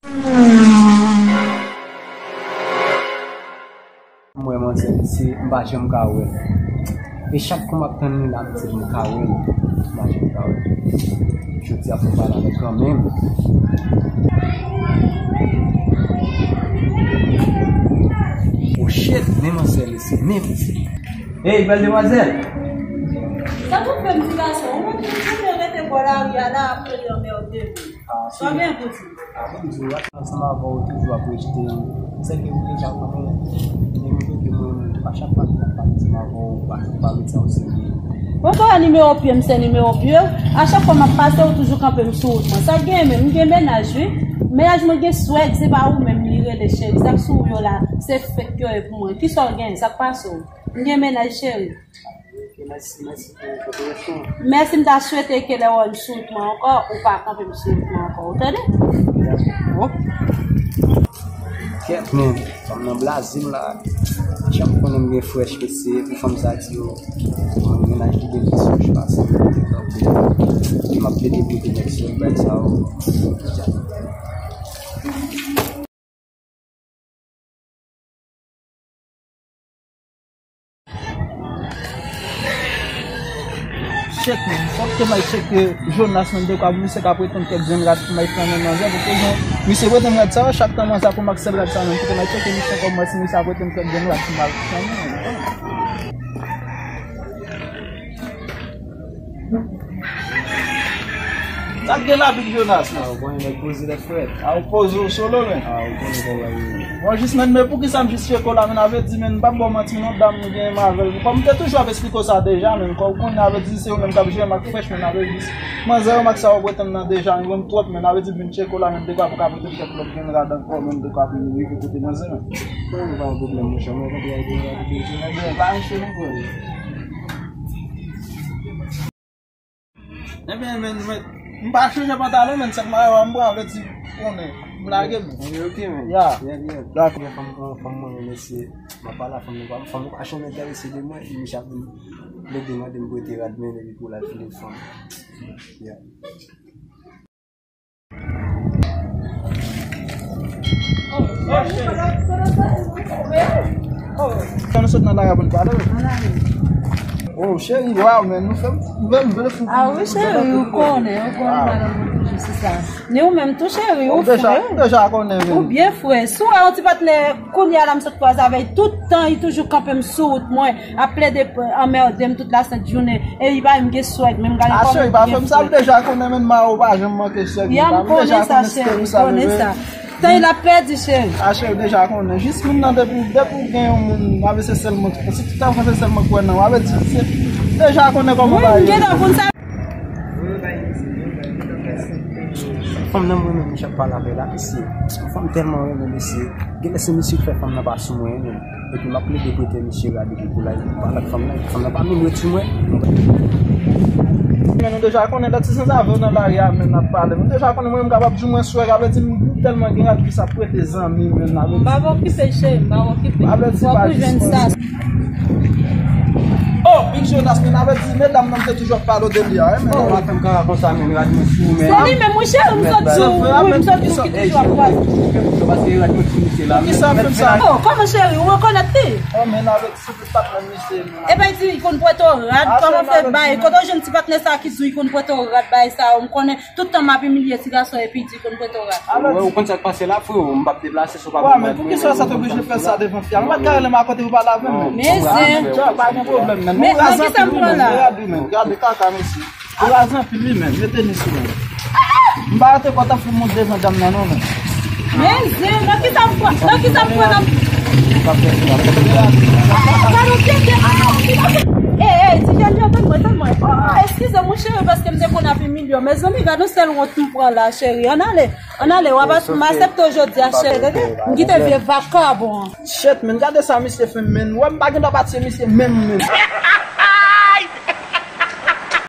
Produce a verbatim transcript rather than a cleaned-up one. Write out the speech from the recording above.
M wè manzè, se, m pa janm ka wè l. E chak kou m ap tann li la, m di m ka wè l, m pa janm ka wè l. Jodi a, fò m pale avè l kanmenm. Oh shit, men manzè, se men manzè. Hey, bèl demwazèl! Sa pou fè m ti gason, ou montre tou, rete bò lari a la, ap plede anmède m. Sa w gen pou di m? Avan m di w, ansanm avè w toujou ap rejte m. Sèke ou deja konnen, depi mwen, a chak fwa m ap pale ansanm avè w, ou pa, ou pa met sa o serye. Mwen pa nimewo pye m, se nimewo pye. A chak fwa m ap pase, ou toujou kanpe m sou wout mwen. Sa k genyen menm? M gen mennaj, wi. Mennaj mwen gen swag, se pa ou menm li rele cheri. Sa k sou ou yo la, se fake yo ye pou mwen. Kisa w gen? Sa k pase w? M gen mennaj, cheri. Ok, mèsi, mèsi pou kooperasyon. Mèsi, m ta swete ke lè w wè m sou wout mwen ankò, ou pa kanpe m sou wout mwen ankò. Ou tande? Kèt, men, fanm nan blaze m la. Janm konnen m gen frèch, mesye, pou fanm sa di yo. Mwen, mennaj ki gen kesyon, j pase m rete kanpe. E m ap plede pou te nèg sou bay sa yo. Chèk, men, fòk ke m al chèke Jonas menm dekwa pou misye ka pretann kèk grenn rad pou m al pran nan manzè, pou ke jan misye pretann rad sa yo, chak tan manzè pou m ak sèl rad sa yo menm, kite m al chèke misye ankò, m wè si misye ap pretann kèk grenn rad pou m al pran nan manzè. Sa k gen la, Big Jonas, man? Ah, ou konnen nèg poze tèt frèt. Ah, ou poze w solo, men. Ah, ou konnen kòman l ye. Bon, jis, men, men poukisa m jis tcheke w la, men, avè di, men, m p ap ba w manti, non, dam, nou gen m avè l. Kòm m te toujou ap eksplike w sa deja, men, kòm ou konnen, avè di, se ou menm k ap jere m ak frèch, men, avè di, manzè yo m ak sa yo pretann nan deja, yo renmen m twòp, men, avè di, m vin tcheke w la, men, dekwa pou ka pote m kèk lòt grenn rad ankò, men, dekwa pou m rive kote manzè, men. Bon, pa gen pwoblèm, monchè, mwen kontre ak grenn rad, grenn rad, grenn rad, pa achte non, frè. Ebyen, men, men, m pa chanje pantalon, men, sèlman, m pran, vle di, konnen, m lage, men. Ebyen, ok, men. Ya. Byen, byen. Dakò. Gen fanm, fanm mwen, mesye, m ap pale a fanm nan, fanm nan pa janm enterese de mwen, e misye ap vin plede mande m prete rad, men, epi pou l al file fanm. Ya. Kan nou sot nan lari a pou n pale, wi. Oh, cheri, waw, men nou fè m, nou fè m vle fou. Ah wi, cheri, ou konnen, ou konnen madanm mwen toujou se sa. Ni ou menm tou, cheri, ou deja, frè. Ou deja konnen, men. Ou byen frè. Si w wè yon ti patnè, kounye a la, m sot kwaze avè l, tout tan, li toujou kanpe m sou wout mwen, ap plede anmède m tout lasent jounen. E li pa menm gen swag, menm gade kòman li byen frè. Ah, cheri, pa fè m sa, m deja konnen, men, ma ou pa janm manke swag. Ya, m konnen sa, cheri, m konnen sa. Tan l ap pèdi, cheri. Ah, cheri, deja konnen. Jis moun nan, depi, depi w gen yon moun, avè se sèl moun, si tout tan se sèl mwen k wè nan, avè di, se, deja konnen kòman bagay ye. Wi, m gentan konn sa. Fanm nan mwen menm, m ap pale avè l la, mesye. Fanm tèlman renmen, mesye. Genlè se misye k fè fanm nan pa sou mwen menm. Epi m ap plede prete misye rad epi pou l al pale ak fanm nan, epi fanm nan pa menm ret sou mwen. Men nou deja konnen, lè ti sanzave yo nan lari a menm n ap pale. Nou deja konnen mwen menm kapab di mwen swag, avè di m tèlman gen rad ki sa prete zanmi menm, avè di. M pa okipe cheri, m pa okipe. Avè di pa jis konsa. Oh, Big Jonas, men avè di, medam nan m te toujou ap pale w de li a, wi, men. Oh, pa fè m kaka konsa, men, rad mwen sou, men. Se li menm, wi, cheri, m sot di w, wi, m sot di w ki toujou ap kwaze. Paske rad mwen sou misye la, men. Poukisa w fè m sa? Oh, kòman, cheri, ou rekonèt li? Oh, men avè di, se tout patnè misye, men. Ebyen, di, li konn prete w rad, kòman fè bay? Kote w jwenn ti patnè sa ki di w li konn prete w rad, bay sa, m konnen. Tout tan m ap imilye ti gason epi di konn prete w rad. Ou wè, ou konn sa k pase la, freo, m p ap deplase si w pa ban m rad mwen. Wè, men poukisa sa t oblije fè sa devan fi a? Mwen pa t ka rele m akote pou pale avè m, men. Men zen. Pa gen pwoblèm, men. Ou razan anpil, wi, men. Gade, men. Gade kaka, mesye. Ou razan anpil, wi, men. Mete ni sou mwen. M pa rete kò t ap fè m monte devan dam nan, non, men. Men zen, nan kisa m pran, nan kisa m pran, nan. Gade yon tete, ah, kisa se. Ey, ey, ti jèn, jèn, tann mwen, tann mwen. Oh, eskize m, wi, cheri, paske m te konn ap imilye w. Mezanmi, gade yon sèl wont m pran la, cheri. Ann ale, ann ale, w ap, m asepte w jodi a, cheri. Tande? M kite vye vakabon an. Shit, men, gade sa misye fè m, men. Wè, m pa gen dwa pati misye menm, men.